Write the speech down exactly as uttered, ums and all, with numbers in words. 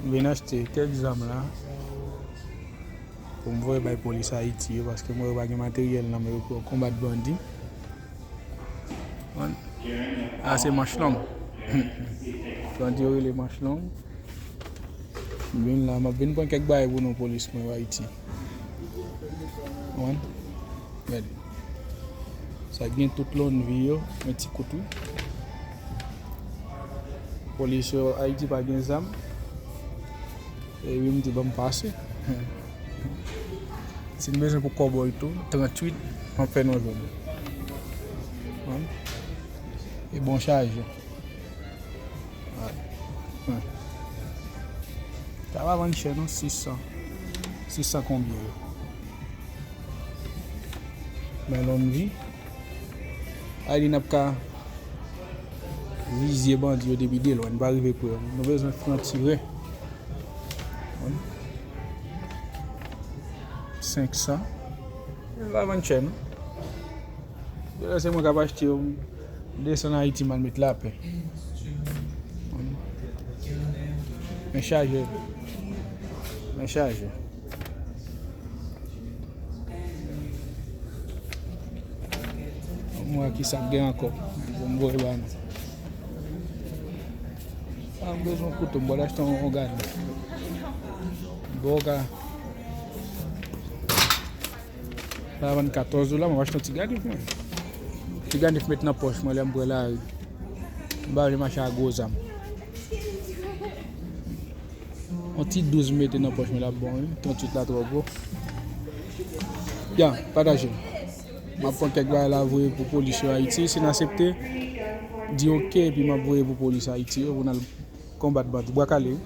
M vin achte kèk zam la pou m voye bay polis Ayiti yo, paske m wè yo pa gen materyèl nan men yo pou yo konbat bandi. Konprann? A se manch long. Bandi yo rele manch long. M vin la, m ap vin pran kèk bagay pou nou, polis mwen yo Ayiti. Konprann? Gade. Sa gen tout lòn vi yo, men ti kout wi. Polis yo Ayiti pa gen zam. E wi, m di ban m pase. Si n bezwen pou kòbòy tou, tranntuit, m ap fè nou jwenn. Konprann? E bon chaje. Sa pa vann chè non, sis san. Sis san konbyen yo? Men lòn vi. Ay li n ap ka vizye bandi yo depi de lwen, n pa rive pre yo. Nou bezwen frann tire. Senk san. Yo pa vann chè non. Yo se mwen k ap achte yo. Desann Ayiti m al met lapè. Men chaje. Men chaje. Ann wè kisa k gen ankò. Bon, m voye ba nou. A, m bezwen kouto, m pral achte yon, yon gadon. Bon, ka. La vann katòz dola, m ap achte yon ti gadon mwen. Ti gadon met nan pòch mwen lè m pran lari. M pa vle mache ak gwo zam. Yon ti douz mete nan pòch mwen l ap bon wi. Tranntuit la twò gwo. Ya, pataje. M ap pran kèk bagay la voye pou polis yo Ayiti. Si n aksepte, di oke, epi m ap voye pou polis Ayiti yo pou n al konbat bandi. Bwa kale wi.